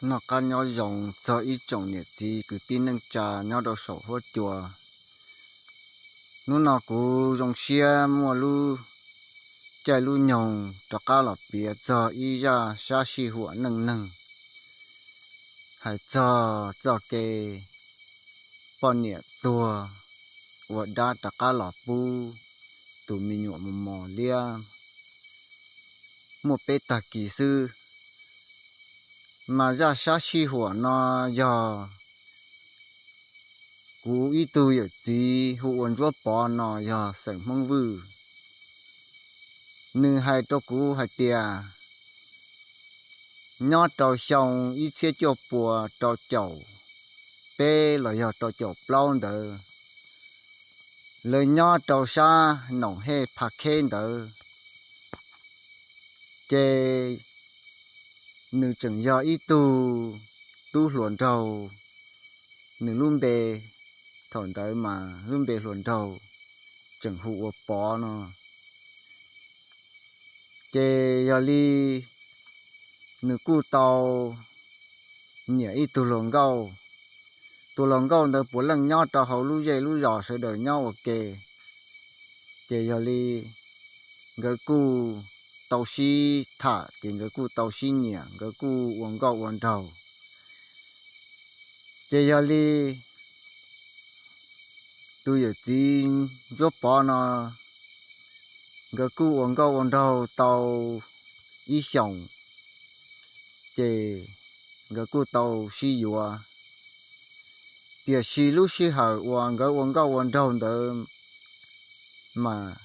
Noj qab nyob zoo txog ib tsoom niam txiv kwv tij neej tsa nyob rau saum huab cua. Hnub no kuv zoo siab muaj lub caij lub nyoog rov qab los piav txog ib zaj sab sij huam neej neeg, hais txog txoj kev poj niam tuag ua dab rov qab los pub tus me nyuam mos mos liab muaj peb tag kis xwb. Mas zaj sab sij huam no yog kuv ib tug yawm txiv hu ua Ntsuab Pov no yog xeem Hmoob Vwj. Nws hais rau kuv hais tias nyob rau xyoo ib txhiab cuaj pua rau caum peb los yog rau caum plaub ntawd, lawv nyob rau sab Noom Hej Pha Kheb ntawd, ces nws tseem yog ib tug tub hluas nraug, nws lub npe, thaum ntawd mas lub npe hluas nraug tseem hu ua Pov no. Ces yog li nws kuj tau nyiam ib tug hluas nkauj. Tus hluas nkauj ntawd puav leej nyob rau hauv lub zej lub zos sawv daws nyob ua ke. Ces yog li nkawd kuj tau sib tham, ces nkawd kuj tau sib nyiam, nkawd kuj ua nkauj ua nraug. Ces yog li tus yawm txiv Ntsuab Pov no, nkawd kuj ua nkauj ua nraug tau ib xyoos, ces nkawd kuj tau sib yuav. Tiam sis lub sij hawm uas nkawd ua nkauj ua nraug ntawd mas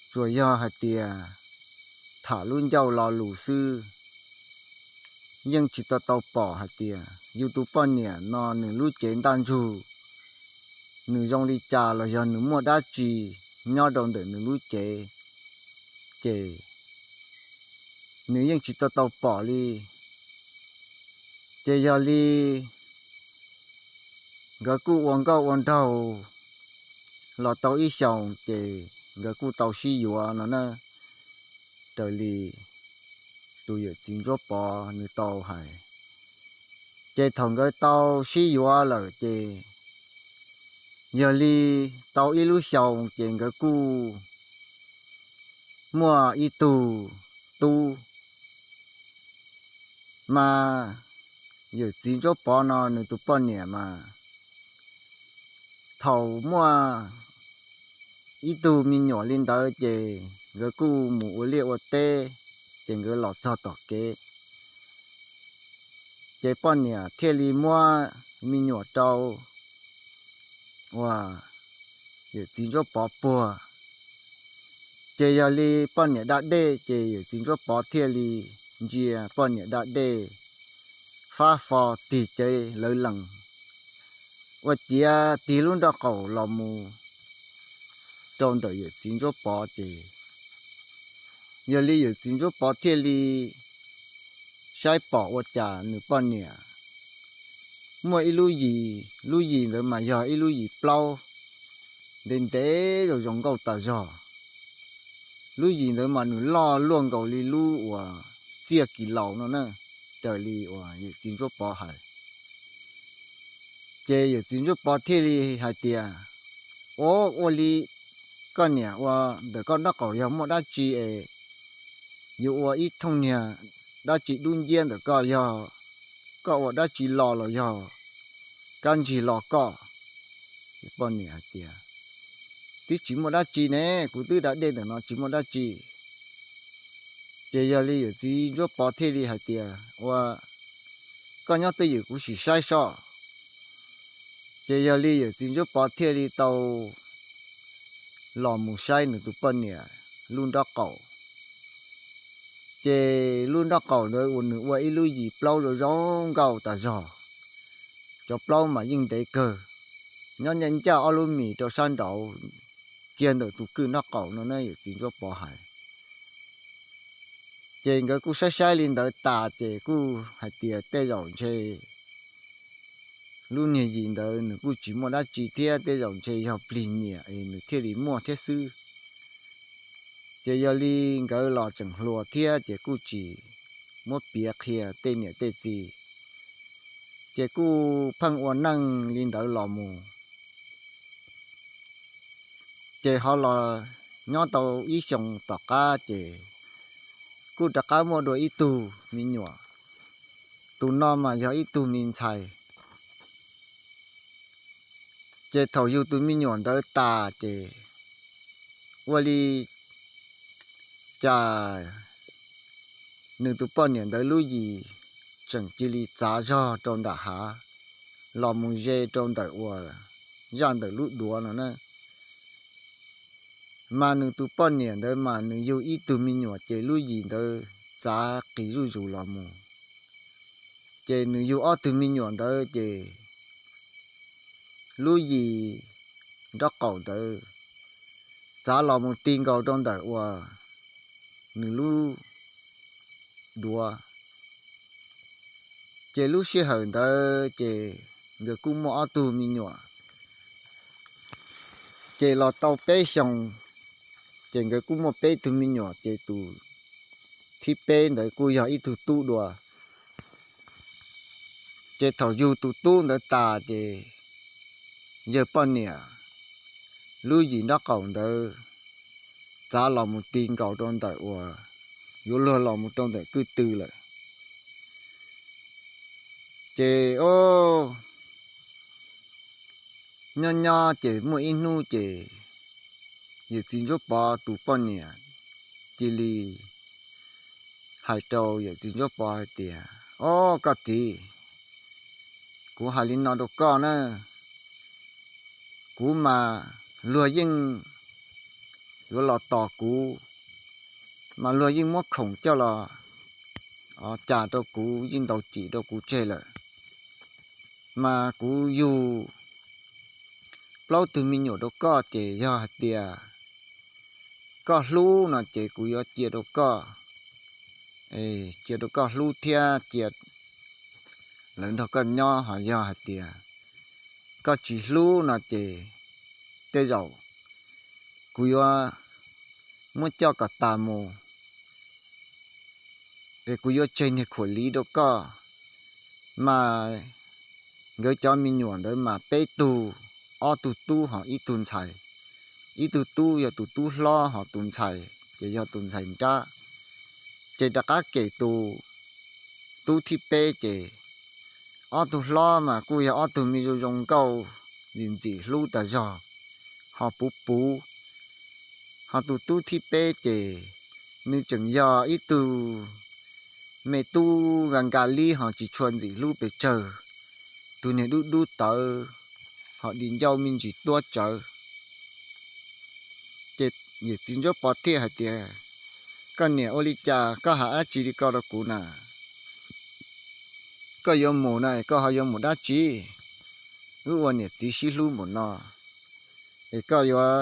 tsuas yog hais tias tham lub ncauj lo lus xwb, yeej tsis tau tau pom hais tias yus tus poj niam no nws lub cev ntaj ntsug nws zoo li cas los yog nws muaj dab tsi nyob rau ntawm nws lub cev, ces nws yeej tsis tau tau pom li. Ces yog li nkawd kuj ua nkauj ua nraug los tau ib xyoos, ces nkawd kuj tau sib yuav no na, raws li tus yawm txiv Ntsuab Pov nws tau hais. Ces thaum nkawd tau sib yuav lawm ces yog li tau ib lub xyoos ces nkawd kuj muaj ib tug tub. Mas yawm txiv Ntsuab Pov no nws tus poj niam mas thaum muaj ib tug me nyuam li ntawd ces nkawd kuj mus ua liaj ua teb, ces nkawd los txog tom kev, ces poj niam thiaj li muab me nyuam rau uas yawm txiv Ntsuab Pov puag. Ces yog li poj niam da dej ces yawm txiv Ntsuab Pov thiaj li ntsia poj niam da dej fab fo tig cev lawv lees, ua ciav tig lub nroj qaum los mus rau ntawm yawm txiv Ntsuab Pov ces yog li yawm txiv Ntsuab Pov thiaj li saib pom ua cas nws poj niam muaj ib lub yim, lub yim ntawd mas yog ib lub yim plaub ntev ntev zoo zoo nkauj tas zog. Lub yim ntawd mas nws loj luaj nkaus li lub uas txiaj kis laus no na, raws li uas yawm txiv Ntsuab Pov hais. Ces yawm txiv Ntsuab Pov thiaj li hais tias, Ua, ua li koj niam ua ntawm koj nraub qaum yog muaj dab tsi es yuav ua ib thooj niag dab tsi dub nciab ntawm koj, yog koj ua dab tsi los los yog kab ntsig los koj? Poj niam hais tias, Twb tsis muaj dab tsi ne, kuv twb da dej ntawm no tsis muaj dab tsi. Ces yog li yawm txiv Ntsuab Pov thiaj li hais tias, Ua, koj nyob twj ywm kuv sim saib soj. Ces yog li yawm txiv Ntsuab Pov thiaj li tau los mus saib nws tus poj niam lub nraub qaum. Ces lub nraub qaum ntawd uas nws ua ib lub yim plaub zoo zoo nkauj tas zog, cov plaub mas yeej ntev kawg, nyob ncaj ncaj ob lub mis rau sab nraud kiag ntawm tus kwj nraub qaum no na, yawm txiv Ntsuab Pov hais. Ces nkawd kuj saib saib li ntawd tas ces kuj hais tias tej zaum ntshe lub niag yim ntawd nws kuj tsis muaj dab tsi thiab, tej zaum ntshe yog plig nyiam es nws thiaj li muaj thiab xwb. Ces yog li nkawd los tseem hluas thiab ces kuj tsis muab piav qhia tej niam tej txiv. Ces kuj pheej ua neej li ntawd los mus. Ces ho los nyob tau ib xyoos tom qab ces kuj rov qab muaj dua ib tug me nyuam. Tus no mas yog ib tug me ntxhais. Ces thaum yug tus me nyuam ntawd tas ces ua li cas nws tus poj niam ntawd lub yim tseem cia li txav zog rau nram hav los mus ze rau ntawm uas zaj ntawm lub duav no na. Mas nws tus poj niam ntawd mas nws yug ib tug me nyuam ces lub yim ntawd txav qis zuj zus los mus. Ces nws yug ob tug me nyuam ntawd ces lub yim nraub qaum ntawd txav los mus ti nkaus rau ntawm uas nws lub duav. Ces lub sij hawm ntawd ces nkawd kuj muaj ob tug me nyuam. Ces los tau peb xyoo, ces nkawd kuj muaj peb tug me nyuam, ces tus thib peb ntawd kuj yog ib tug tub dua. Ces thaum yug tus tub ntawd tas ces yawg poj niam lub yim nraub qaum ntawd txav los mus ti nkaus rau ntawm uas yuav luag los mus rau ntawm kwj tw lawm. Ces o, nyob nyob ces muaj ib hnub ces yawm txiv Ntsuab Pov tus poj niam cia li hais rau yawm txiv Ntsuab Pov hais tias, Ob, koj txiv, kuv hais li no rau koj na, kuv mas luag yeej yuav los tos kuv, mas luag yeej muab khoom coj los cas rau kuv, yeej ntaus cim rau kuv tseg lawm. Mas kuv yug plaub tug me nyuam rau koj ces yog hais tias koj hlub no ces kuv yuav cia rau koj, cia rau koj hlub thiab cia lawv nrog koj nyob. Ho yog hais tias koj tsis hlub no ces tej zaum kuv yuav muab coj kom tas mus, es kuv yuav tseg niag khuam liv rau koj. Mas nkawd cov me nyuam ntawd mas peb tug, ob tug tub ho ib tug ntxhais. Ib tug tub yog tus tub hlob, ho tus ntxhais ces yog tus ntxhais nrab. Ces rov qab kem tus tub thib peb ces ob tug hlob mas kuj yog ob tug me zoo zoo nkauj, ntxim ntxim hlub tas zog, ho puv puv. Ho tus tub thib peb ces nws tseem yog ib tug me tub nka nka li ho tsis tshua ntxim hlub pes tsawg, tus niag dub dub tawv, ho di ncauj me ntsis tuab tsawv. Ces yawm txiv Ntsuab Pov thiaj hais tias, Koj niam, ua li cas koj hais dab tsi li ko rau kuv na? Koj yuav mus na es koj ho yuav mus dab tsi? Wb ua niam txiv sib hlub npaum no, es koj yuav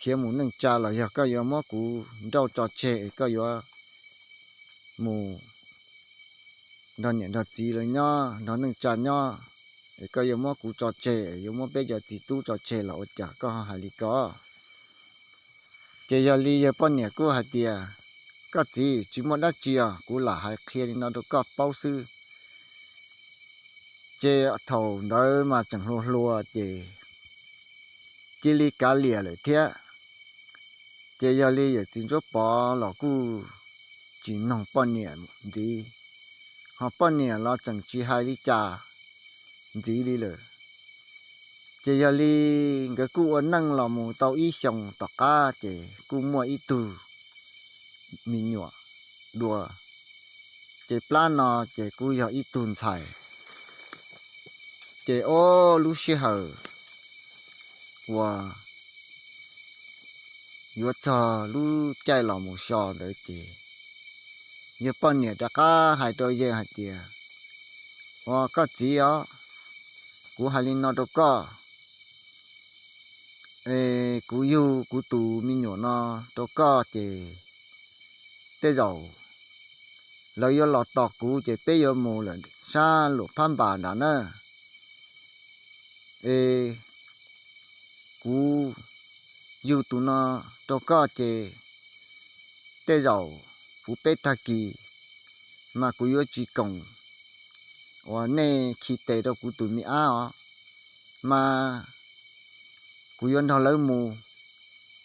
khiav mus neej tsa los yog koj yuav muab kuv nrauj tso tseg es koj yuav mus nrog niam nrog txiv lawv nyob, nrog neej tsa nyob, es koj yuav muab kuv tso tseg, yuav muab peb cov txiv tub tso tseg los ua cas koj ho hais li ko? Ces yog li yawg poj niam kuj hais tias, Koj txiv, tsis muaj dab tsi os, kuv lam hais qhia li no rau koj paub xwb. Ces thaum ntawd mas tseem hluas hluas ces cia li kav liam lawm thiab. Ces yog li yawm txiv Ntsuab Pov los kuj tsis noog poj niam ntxiv, ho poj niam los tseem tsis hais li cas ntxiv li lawm. Ces yog li nkawd kuj ua neej los mus tau ib xyoos tom qab ces kuj muaj ib tug me nyuam dua. Ces plab no ces kuj yog ib tug ntxhais. Ces ob lub sij hawm uas yuav txog lub caij los mus so ntawd ces yawg poj niam rov qab hais rau yawg hais tias, Ua koj txiv os, kuv hais li no rau koj, kuv yug kuv tus me nyuam no rau koj ces tej zaum lawv yuav los tos kuv ces peb yuav mus lawm sab Luam Phab Npas nrad na. Es kuv yug tus no rau koj ces tej zaum puv peb tag kis mas kuv yuav tsis koom uas nej khi tes rau kuv tus me ab os, mas kuv yuav nrog lawv mus,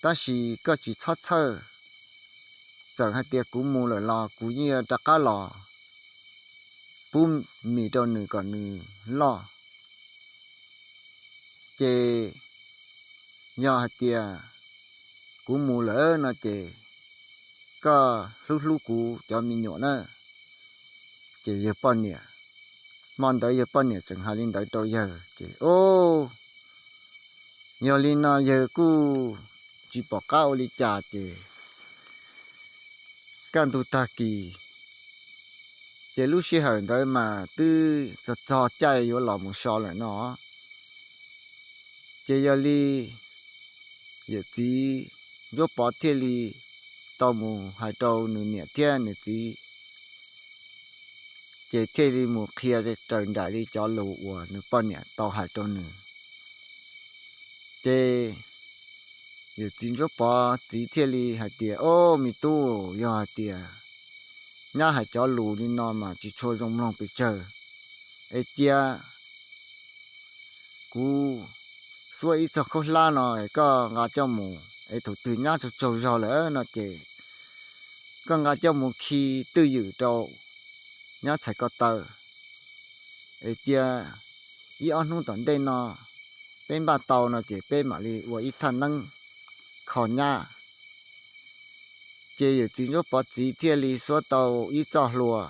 tab sis koj tsis txhob txhawj, txawm hais tias kuv mus lawm los kuv yeej yuav rov qab los pub mis rau nws kom nws loj. Ces yog hais tias kuv mus lawm no ces koj hlub hlub kuv cov me nyuam na. Ces yawg poj niam, hmo ntawd yawg poj niam tseem hais li ntawd rau yawg ces, o, yog li no yawg kuj tsis pom qab ua li cas ces kaj ntug tag kis, ces lub sij hawm ntawd mas twb txog txog caij yuav los mus so lawm no, ces yog li yawm txiv Ntsuab Pov thiaj li tau mus hais rau nws niam thiab nws txiv, ces thiaj li mus qhia raws nraim li cov lus uas nws poj niam tau hais rau nws. Ces yawm txiv Ntsuab Pov txiv thiaj li hais tias, o, me tub, yog hais tias nyab hais cov lus li no mas tsis tshua zoo mloog pes tsawg, es cia kuv xuab ib txog khaub hlab no es koj nqa coj mus, es thaum twg nyab tsaug tsaug zog lawm no ces koj nqa coj mus khi twj ywm rau nyab txhais ko taw, es cia ib ob hnub tom ntej no peb npaj tau no ces peb mam li ua ib thaj neeb kho nyab. Ces yawm txiv Ntsuab Pov txiv thiaj li xuab tau ib txoj hlua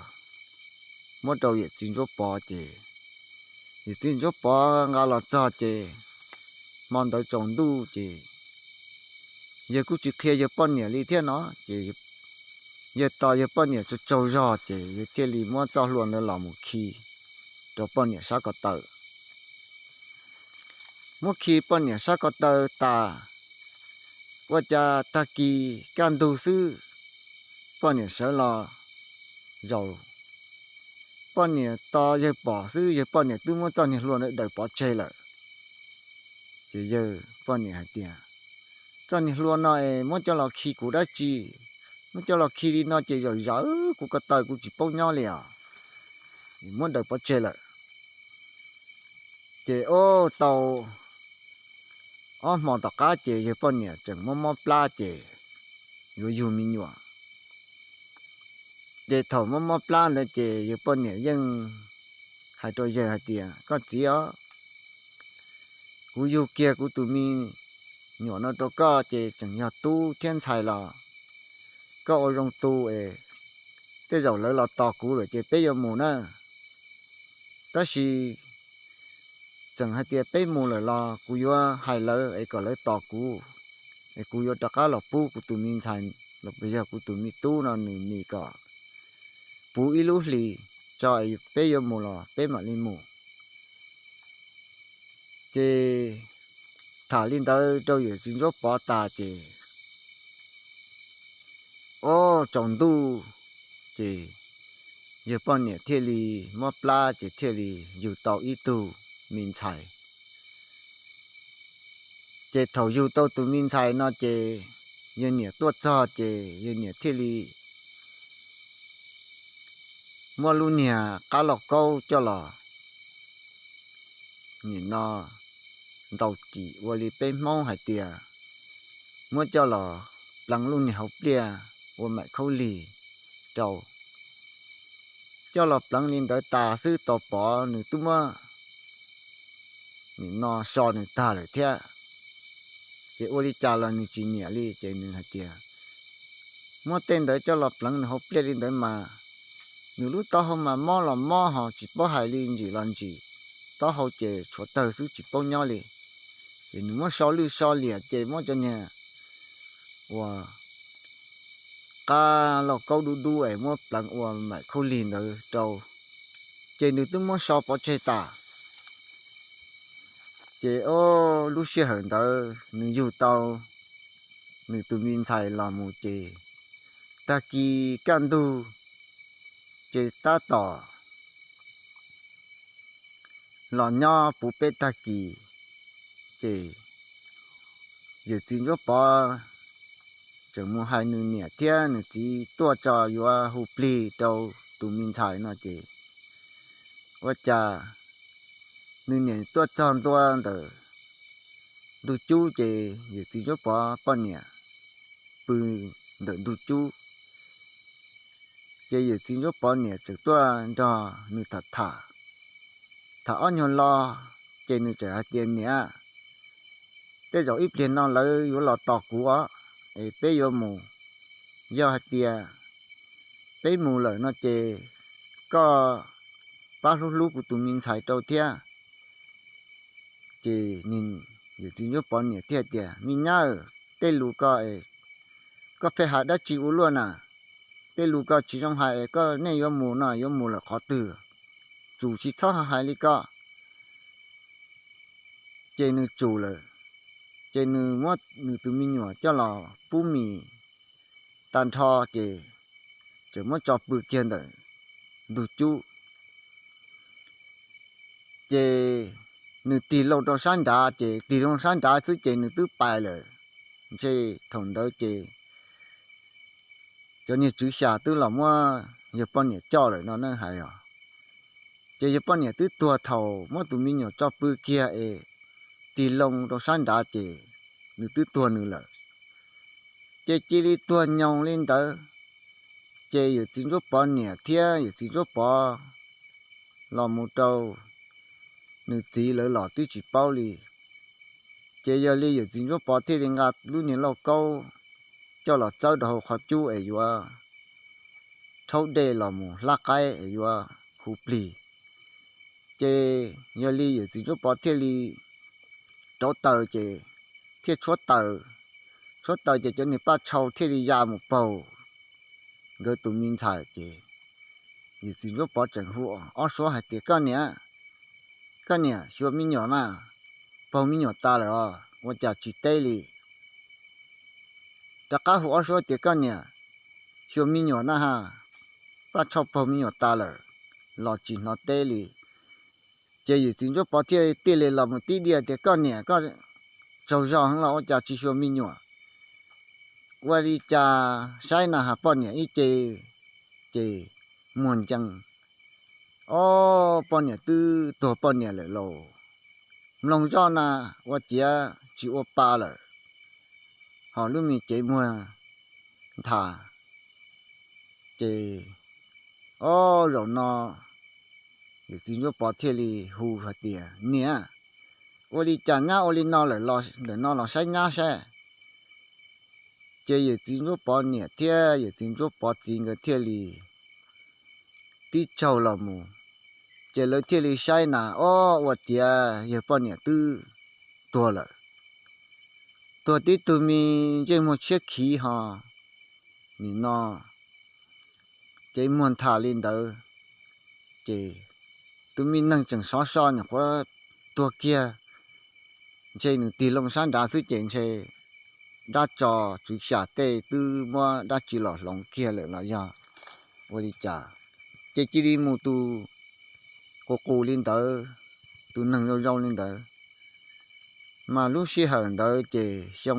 muab rau yawm txiv Ntsuab Pov ces yawm txiv Ntsuab Pov nqa los txog ces hmo ntawd tsaus ntuj ces yawg kuj tsis qhia yawg poj niam li thiab no ces yawg tos yawg poj niam tsaug tsaug zog ces yawg thiaj li muab txoj hlua ntawd los mus khi rau poj niam sab ko taw. Muab khi poj niam sab ko taw tas, ua cas tag kis kaj ntug xwb, poj niam sawv los zaum, poj niam tos yawg pom xwb yawg poj niam twb muab txoj niag hlua ntawd daws pov tseg lawm. Ces yawg poj niam hais tias, txoj niag hlua no es muab coj los khi kuv dab tsi? Muab coj los khi li no ces zawm zawv kuv ko taw kuv tsis paub nyob li os. Muab daws pov tseg lawm. Ces o, tau ob hmo tom qab ces yawg poj niam tseem mob mob plab ces yuav yug me nyuam. Ces thaum mob mob plab ntawd ces yawg poj niam yeej hais rau yawg hais tias, koj txiv os, kuv yug kiag kuv tus me nyuam no rau koj ces tseem yog tub thiab ntxhais los koj ua zoo tu es tej zaum lawv los tos kuv lawm ces peb yuav mus na. Tab sis tseem hais tias peb mus lawm los kuv yuav hais lawv es kom lawv tos kuv, es kuv yuav rov qab los pub kuv tus me ntxhais los yog kuv tus me tub no nws mis kom puv ib lub hlis tso, peb yuav mus los peb mam li mus. Ces tham li ntawd rau yawm txiv Ntsuab Pov tas ces o, tsaus ntuj ces yawg poj niam thiaj li mob plab ces thiaj li yug tau ib tug me ntxhais. Ces thaum yug tau tus me ntxhais no ces yawg niam tuaj txog ces yawg niam thiaj li muab lub niag qab lauj kaub coj los nim no ntaus cim ua li peb Hmoob hais tias muab coj los pleev lub niag hauv pliaj ua maim khaub lig rau. Coj los pleev li ntawd tas xwb tau pov nws twb muab nim no so nws tag lawm thiab. Ces ua li cas los nws tsis nyiam li ces nws hais tias muab tej ntawd coj los pleev nws hauv pliaj li ntawd mas nws lub taub hau mas mob los mob ho tsis paub hais li ntsim los ntsim, taub hau ces tshuav tawg xwb tsis paub nyob li. Ces nws muab so lwj so liam ces muab cov niag uas qab lauj kaub dub dub es muab pleev ua maim khaub lig ntawd rau, ces nws twb muab so pov tseg tas. Ces o, lub sij hawm ntawd nws yug tau nws tus me ntxhais los mus ces tag kis kaj ntug ces tab tom los nyob puv peb tag kis, ces yawm txiv Ntsuab Pov tseem mus hais nws niam thiab nws txiv tuaj tso yuav hu plig rau tus me ntxhais no ces ua cas nws niam tuaj txog ntua ntawm ntug cub ces yawm txiv Ntsuab Pov poj niam pw ntawm ntug cub. Ces yawm txiv Ntsuab Pov niam tseem tuaj nrog nws tham tham, tham ob nyuag lo, ces nws tseem hais tias, Niam, tej zaum ib pliag no lawv yuav los tos kuv os, es peb yuav mus. Yog hais tias peb mus lawm no ces koj pab hlub hlub kuv tus me ntxhais rau thiab. Ces yawm txiv Ntsuab Pov niam thiaj tias, Me nyab, tej lus ko koj pheej hais dab tsi ua luaj na? Tej lus ko tsis zoo hais, koj nej yuav mus no yuav mus lawm qhov twg? Tsum tsis txhob hais li ko. Ces nws tsum lawm, ces nws muab nws tus me nyuam coj los pub mis tag nrho, ces tseem muab tso pw kiag ntawm ntug cub. Ces nws tig loo rau sab nrad, ces tig loo sab nrad xwb ces nws twb pais lawm. Ntshe thaum ntawd ces cov niag tswv xya twb los muab yawg poj niam coj lawm no ne hais os. Ces yawg poj niam twb tuag thaum muab tus me nyuam tso pw kiag es tig loo rau sab nrad ces nws twb tuag nws lawm. Ces cia li tuag nyoos li ntawd, ces yawm txiv Ntsuab Pov niam thiab yawm txiv Ntsuab Pov los mus rau nws txiv lawv los twb tsis paub li. Ces yog li yawm txiv Ntsuab Pov thiaj li nqa lub niag lauj kaub coj los txawb rau hauv qhov cub es yuav rhaub dej los mus hlab qaib es yuav hu plig. Ces yog li yawm txiv Ntsuab Pov thiaj li rauv taws ces thiaj tshuab taws, tshuab taws ces cov niag paj tshau thiaj li ya mus paug nkawd tus me ntxhais ces yawm txiv Ntsuab Pov tseem hu ob suab hais tias, Koj niam, koj niam, xyuas me nyuam mas, paug me nyuam tas lawm os, ua cas tsis teb li? Rov qab hu ob suab tias, Koj niam, xyuas me nyuam na ha, paj tshau paug me nyuam tas lawm, los tsis hnov teb li. Ces yawm txiv Ntsuab Pov thiaj tij li los mus tib diaj tias, Koj niam, koj tsaug zog los ua cas tsis xyuas me nyuam? Ua li cas saib na ha poj niam ib ce, ces muag ncees, ob, poj niam twb tuag poj niam lawm lauj. Mloog zoj na, ua ciav tsis ua pa lawm, ho lub me cev muag nthav. Ces ob, zaum no yawm txiv Ntsuab Pov thiaj li hu hais tias, Niam, ua li cas nyab ua li no lawm, ntawm no los saib nyab saib. Ces yawm txiv Ntsuab Pov niam thiab yawm txiv Ntsuab Pov txiv nkawd thiaj li tib tsaug los mus, ces lawv thiaj li saib na, ob, ua ciav yawg poj niam twb tuag lawm. Tuag tib tug me ntsej muag tshiab khiv ho nim no cev muag nthav li ntawd. Ces tus me neeg tseem sov so nyuam qhuav tuag kiag, ntshe nws tig loo sab nrad xwb ces ntshe dab tso tswv xya tej twb muab dab tsi los hloov kiag lawm los yog ua li cas. Ces cia li mus tus qus qus li ntawd, tus neeg zoo zoo li ntawd. Mas lub sij hawm ntawd ces xyoo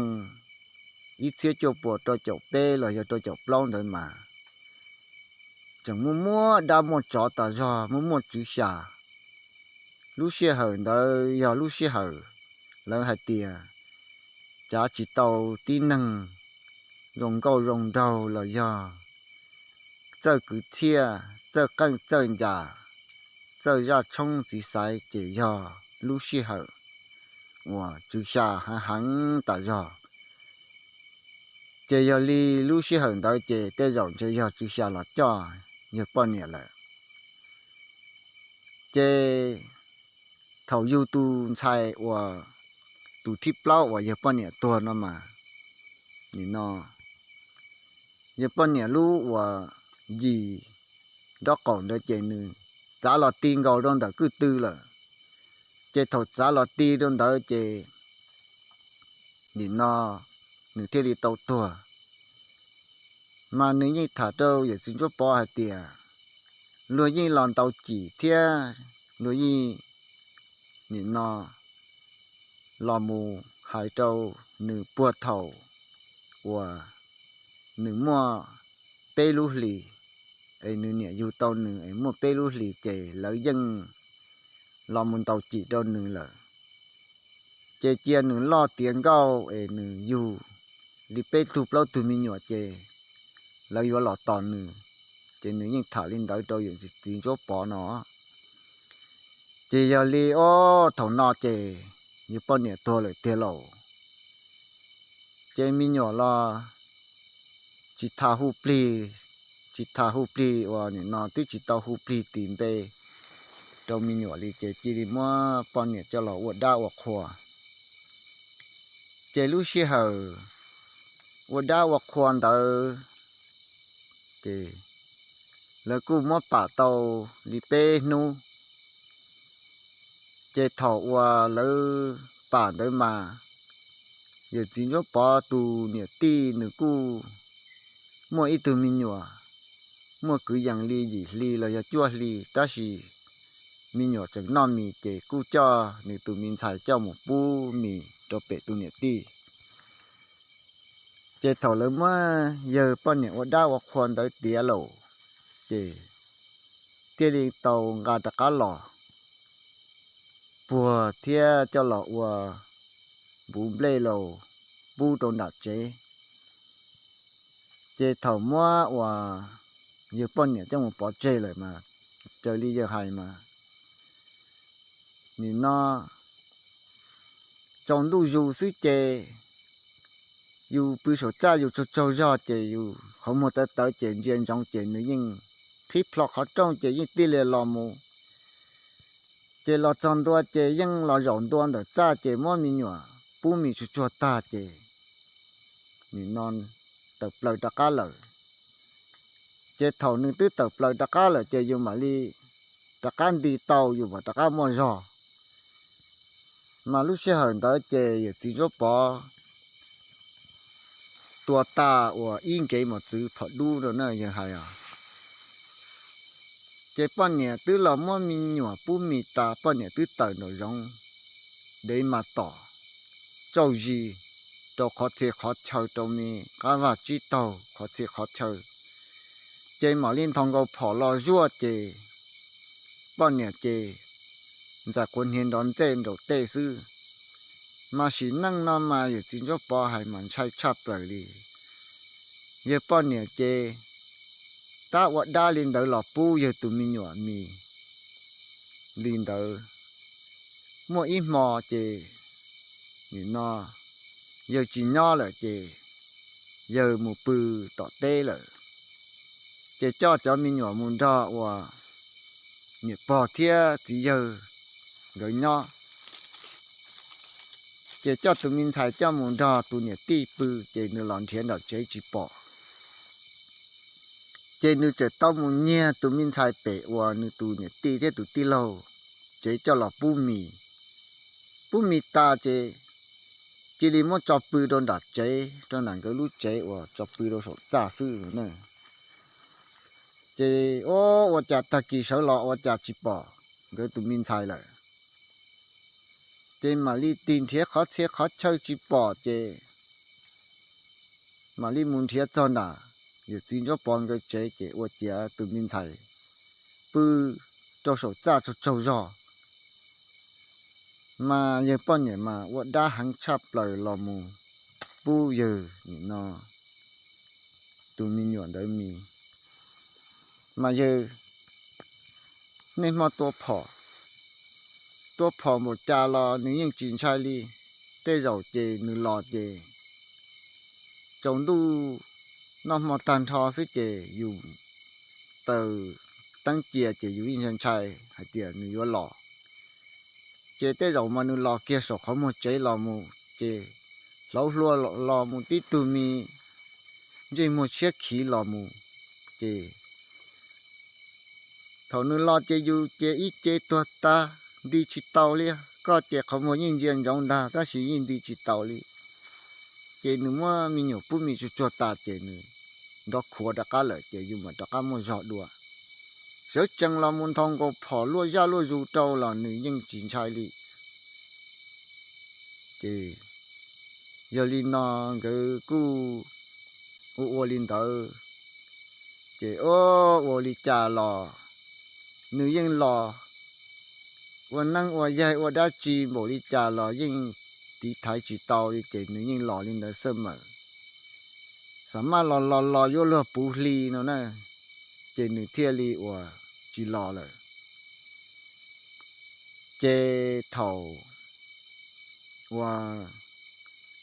ib txhiab cuaj puas rau caum peb los yog rau caum plaub ntawd mas tseem muaj muaj dab muaj tsov tas zog, muaj muaj tswv xya. Lub sij hawm ntawd yog lub sij hawm lawv hais tias cav tsis tau tib neeg zoo nkauj zoo nraug los yog txawj kwv txhiaj, txawj qeej txawj ncas, txawj zaj tshoob txiv xaiv ces yog lub sij hawm uas tswv xya heev heev tas zog. Ces yog li lub sij hawm ntawd ces tej zaum ntshe yog tswv xya los coj yawg poj niam lawm. Ces thaum yug tus ntxhais uas tus thib plaub uas yawg poj niam tuag no mas, nim no yawg poj niam lub uas yim nraub qaum ntawd ces nws txav los ti nkaus rau ntawm kwj tw lawm. Ces thaum txav los ti rau ntawd ces nim no nws thiaj li tau tuag. Mas nws yeej tham rau yawm txiv Ntsuab Pov hais tias luag yeej los ntaus cim thiab luag yeej nim no los mus hais rau nws puag thaum uas nws muaj peb lub hlis, es nws niam yug tau nws es muaj peb lub hlis ces lawv yeej los mus ntaus cim rau nws lawm. Ces cia nws loj tiav nkauj es nws yug li peb tug plaub tug me nyuam ces lawv yuav los tos nws. Ces nws yeej tham li ntawd rau yawm txiv Ntsuab Pov no. Ces yog li ob thaum no ces yawg poj niam tuag lawm tiag lauj. Ces me nyuam los tsis tham hu plig, tsis tham hu plig uas nim no twb tsis tau hu plig tis npe rau me nyuam li ces cia li muab poj niam coj los ua dab ua qhua. Ces lub sij hawm ua dab ua qhua ntawd ces lawv kuj muab pam tau li peb hnub. Ces thaum uas lawv pam ntawd mas yawm txiv Ntsuab Pov tus niam tij nws kuj muaj ib tug me nyuam, muaj kwv yees li yim hli los yog cuaj hli, tab sis me nyuam tseem noj mis ces kuj coj nws tus me ntxhais coj mus pub mis rau pem tus niam tij. Ces thaum lawv muab yawg poj niam ua dab ua qhua ntawd tiav lawm ces thiaj li tau nqa rov qab los puag thiab coj los ua npuv nplej los pub rau nram tsev. Ces thaum muab uas yawg poj niam coj mus pov tseg lawm mas, raws li yawg hais mas, nim no tsaus ntuj zus xwb ces yus pw saum txaj yus tsaug tsaug zog ces yus qhov muag tawv tawv ces ntsia ntsoov ces nws yeej qhib plho qhov rooj ces yeej tij li los mus. Ces los txog ntua ces yeej los zaum ntua ntawm txaj ces muab me nyuam pub mis tsuag tsuag tag ces nim no tawm plaws rov qab lawm. Ces thaum nws twb tawm plaws rov qab lawm ces yus mam li rov qab nti tau yus mam rov qab muaj zog. Mas lub sij hawm ntawd ces yawm txiv Ntsuab Pov tua tas uas ib nkev mos txwv phom dub no na yawg hais os. Ces poj niam twb los muab me nyuam pub mis tas poj niam twb tawm nraum zoov dev mas tom tsauj zis rau qhov txhia qhov chaw rau me qab vaj tsib taug qhov txhia qhov chaw. Ces mam li nthos nkaus phom los zuaj ces poj niam ces ntxais quav hniav nrov ntxej nraum tej xwb. Mas sim neej no mas yawm txiv Ntsuab Pov hais mas ntshai tshaj plaws li. Yawg poj niam ces tab ua dab li ntawd los pub yawg tus me nyuam mis li ntawd. Muaj ib hmo ces nim no yawg tsis nyob lawm ces yawg mus pw tom teb lawm. Ces coj cov me nyuam mus nrog uas niam pog thiab txiv yawg nkawd nyob. Ces coj tus me ntxhais coj mus nrog tus niam tij pw ces nws los nrhiav nram tsev tsis pom. Ces nws txawm tau mus nyiag tus me ntxhais pem uas nws tus niam tij thiab tus tij laug tsev coj los pub mis. Pub mis tas ces cia li muab tso pw rau nram tsev, rau nram nkawd lub tsev uas tso pw rau saum txaj xwb na. Ces ua cas tag kis sawv los ua cas tsis pom nkawd tus me ntxhais lawm. Ces mam li tig nrhiav qhov txhia qhov chaw tsis pom ces mam li mus nrhiav txog nram yawm txiv Ntsuab Pov nkawd tsev ces ua ciav tus me ntxhais pw rau saum txaj tsaug tsaug zog. Mas yawg poj niam mas ua dab heev tshaj plaws los mus pub yawg nim no tus me nyuam ntawd mis. Mas yawg niaj hmo tua phom, tua phom npaum cas los nws yeej tsis ntshai li. Tej zaum ces nws los ces tsaus ntuj noj hmo tag nrho xwb ces yus taws teeb cia ces yus yeej ntshai ntshai hais tias nws yuav los. Ces tej zaum mas nws los kiag saum qhov muag tsev los mus ces hlauv hlua los mus tib tug me ntsej muag tshiab khiv los mus ces thaum nws los ces yus ces ib ce tuag tag, nti tsis tau li. Koj ces qhov muag yeej ntsia ntsoov ntag tab sis yeej nti tsis tau li. Ces nws muab me nyuam pub mis tsuag tsuag tas ces nws nrov khuav rov qab lawm ces yus mam rov qab muaj zog dua. Sawv tsees los mus nthos nkaus phom luaj zaj luaj zus rau los nws yeej tsis ntshai li. Ces yog li no nkawd kuj ua ua li ntawd. Ces ua li cas los nws yeej los, ua neeb ua yaig ua dab tsi npaum li cas los yeej tiv thaiv tsis tau li ces nws yeej los li ntawd xwb mas. Xam maj los los los yuav luag puv hli no na, ces nws thiaj li uas tsis los lawm. Ces thaum uas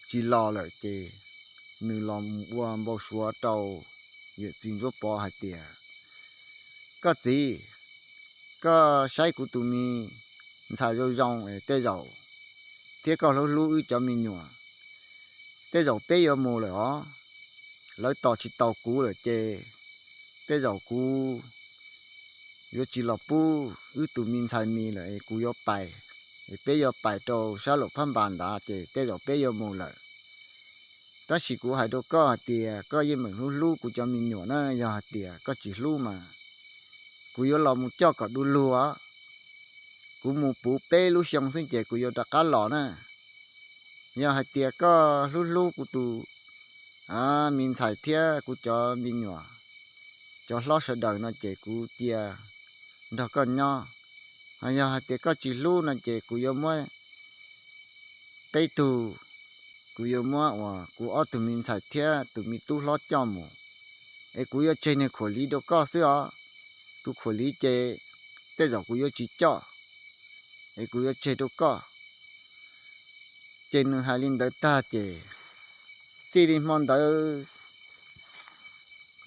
tsis los lawm ces nws los ua npau suav rau yawm txiv Ntsuab Pov hais tias, Koj txiv, koj saib kuv tus me ntxhais zoo zoo es tej zaum, thiab koj hlub hlub wb cov me nyuam, tej zaum peb yuav mus lawm os. Lawv tos tsis tau kuv lawm ces tej zaum kuv yuav tsis los pub wb tus me ntxhais mis lawm es kuv yuav pais, es peb yuav pais rau sab Luam Phab Npas ntawd ces tej zaum peb yuav mus lawm. Tab sis kuv hais rau koj hais tias koj yeej meem hlub hlub kuv cov me nyuam na, yog hais tias koj tsis hlub mas kuv yuav los mus coj kom du lug. Kuv mus puv peb lub xyoo xwb ces kuv yuav rov qab los na. Yog hais tias koj hlub hlub kuv tus me ntxhais thiab kuv cov me nyuam, cov hlob sawv daws no ces kuv cia nrog koj nyob. Ho yog hais tias koj tsis hlub no ces kuv yuav muab peb tug, kuv yuav muab uas kuv ob tug me ntxhais thiab tus me tub hlob coj mus, es kuv yuav tseg niag khuam liv rau koj xwb os. Tus khuam liv ces tej zaum kuv yuav tsis coj, es kuv yuav tseg rau koj. Ces nws hais li ntawd tag ces txij li hmo ntawd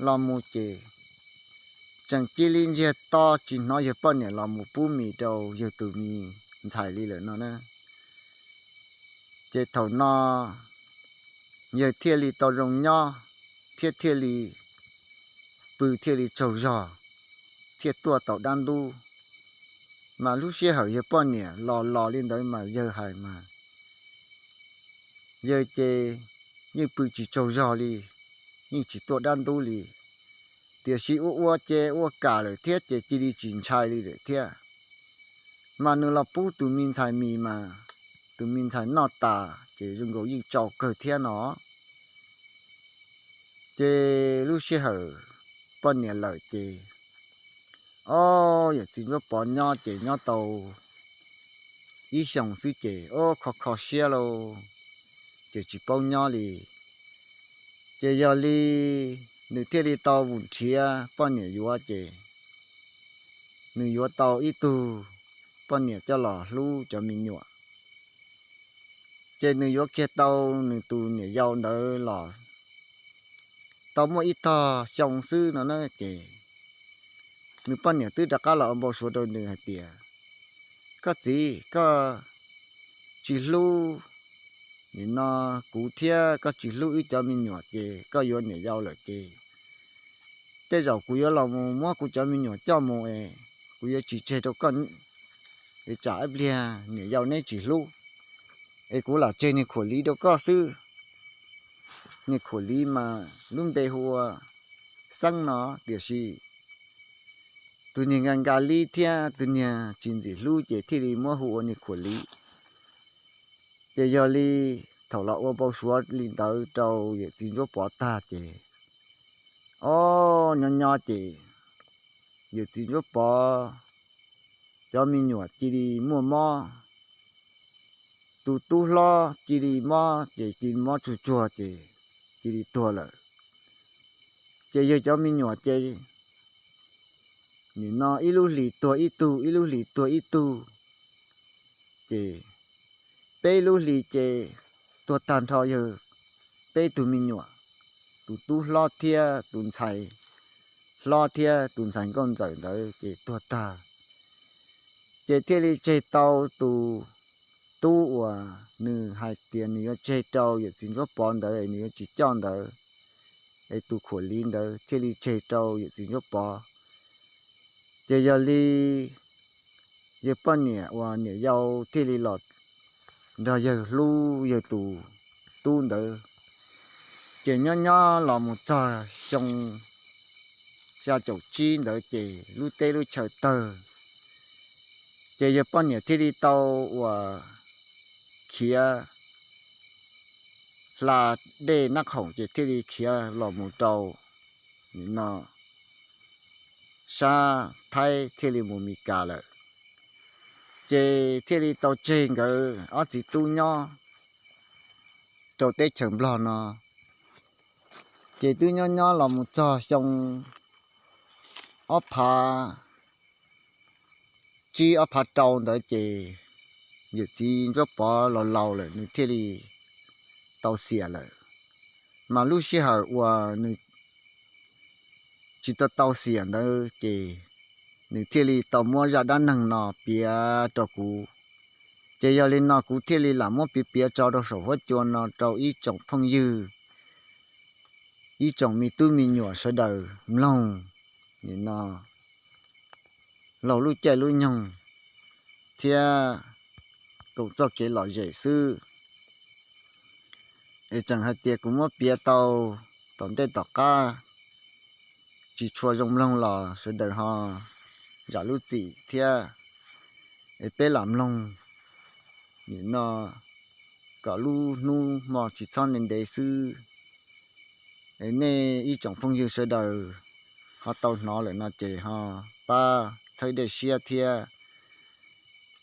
los mus ces tseem cia li ntsiag to tsis hnov yawg poj niam los mus pub mis rau yawg tus me ntxhais li lawm no na. Ces thaum no yawg thiaj li tau zoo nyob, thiab thiaj li pw thiaj li tsaug zog, thiaj tuaj tau dab ntub. Mas lub sij hawm yawg poj niam los los li ntawd mas yawg hais mas yawg ces yeej pw tsis tsaug zog li, yeej tsis tuaj dab ntub li. Tiam sis ua ua ces ua kam lawm thiab ces cia li tsis ntshai li lawm thiab. Mas nws los pub tus me ntxhais mis mas tus me ntxhais noj tas ces zoo nkaus yeej tsau kawg thiab no. Ces lub sij hawm poj niam lawm ces, o, yawm txiv Ntsuab Pov nyob ces nyob tau ib xyoos xwb ces o kho kho siab lauj, ces tsis paub nyob li. Ces yog li nws thiaj li tau vum nrhiav poj niam yuav ces nws yuav tau ib tug poj niam coj los hlub cov me nyuam. Ces nws yuav kiag tau nws tus niam yau ntawd los tau muaj ib tog xyoo xwb no na ces nws poj niam twb rov qab los ua npau suav rau nws hais tias, Koj txiv, koj tsis hlub nim no kuv thiab koj tsis hlub wb cov me nyuam ces koj yuav niam yau lawm ces tej zaum kuv yuav los mus muab kuv cov me nyuam coj mus es kuv yuav tsis tseg rau koj, es tsam ib pliag niam yau neb tsis hlub, es kuv lam tseg niag khuam liv rau koj xwb. Niag khuam liv mas lub npe hu ua Xeeb no, tiam sis tus niag nka nka li thiab tus niag tsis ntxim hlub ces thiaj li muab hu ua niag khuam liv. Ces yog li thaum los ua npau suav li ntawd rau yawm txiv Ntsuab Pov tag ces, o, nyob nyob ces yawm txiv Ntsuab Pov cov me nyuam cia li muaj mob. Tus tub hlob cia li mob ces cia li mob tsuag tsuag ces cia li tuag lawm. Ces yawg cov me nyuam ces nim no ib lub hlis tuag ib tug, ib lub hlis tuag ib tug, ces peb lub hlis ces tuag tag nrho yawg peb tug me nyuam, tus tub hlob thiab tus ntxhais hlob thiab tus ntxhais nkauj ntxawm ntawd ces tuag tag. Ces thiaj li tseg tau tus tub uas nws hais tias nws yuav tseg rau yawm txiv Ntsuab Pov ntawd es nws yuav tsis coj ntawd, es tus khuam liv ntawd thiaj li tseg rau yawm txiv Ntsuab Pov. Ces yog li yawg poj niam uas niam yau thiaj li los nrog yawg hlub yawg tus tub ntawd. Ces nyob nyob los mus txog xyoo xya caum tsib ntawd ces lub teb lub chaw tawg, ces yawg poj niam thiaj li tau uas khiav hla dej Nab Khoom ces thiaj li khiav los mus rau nim no sab Thaib thiaj li mus Mes Kas lawm. Ces thiaj li tau tseg nkawd ob txiv tub nyob rau teb chaws Nplog no. Ces twb nyob nyob los mus txog xyoo ob phav tsib ob phav rau ntawd ces yawm txiv Ntsuab Pov los laus lawm nws thiaj li tau xiam lawm. Mas lub sij hawm uas nws tsis tau tau xiam ntawd ces nws thiaj li tau muab zaj dab neeg no piav rau kuv. Ces yog li no kuv thiaj li lam muab piav piav tso rau saum huab cua no rau ib tsoom phooj ywg, ib tsoom me tub me nyuam sawv daws mloog. Nim no laug lub caij lub nyoog thiab koom txoj kev lom zem xwb. Es tseem hais tias kuv muab piav tau tom ntej tom qab tsis tshua zoo mloog los sawv daws ho zam lub txim thiab. Es peb lam mloog nim no kom lub hnub hmo tsis txhob ntev ntev xwb. Es nej ib tsoom phooj ywg sawv daws ho tau hnov lawm no ces ho pab txhawb dej siab thiab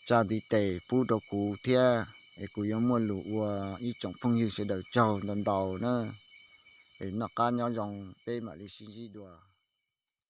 tsa ntiv tes pub rau kuv thiab, es kuv yuav muaj lus ua ib tsoom phooj ywg sawv daws tsaug ntau ntau na. Es noj qab nyob zoo, peb mam li sib ntsib dua.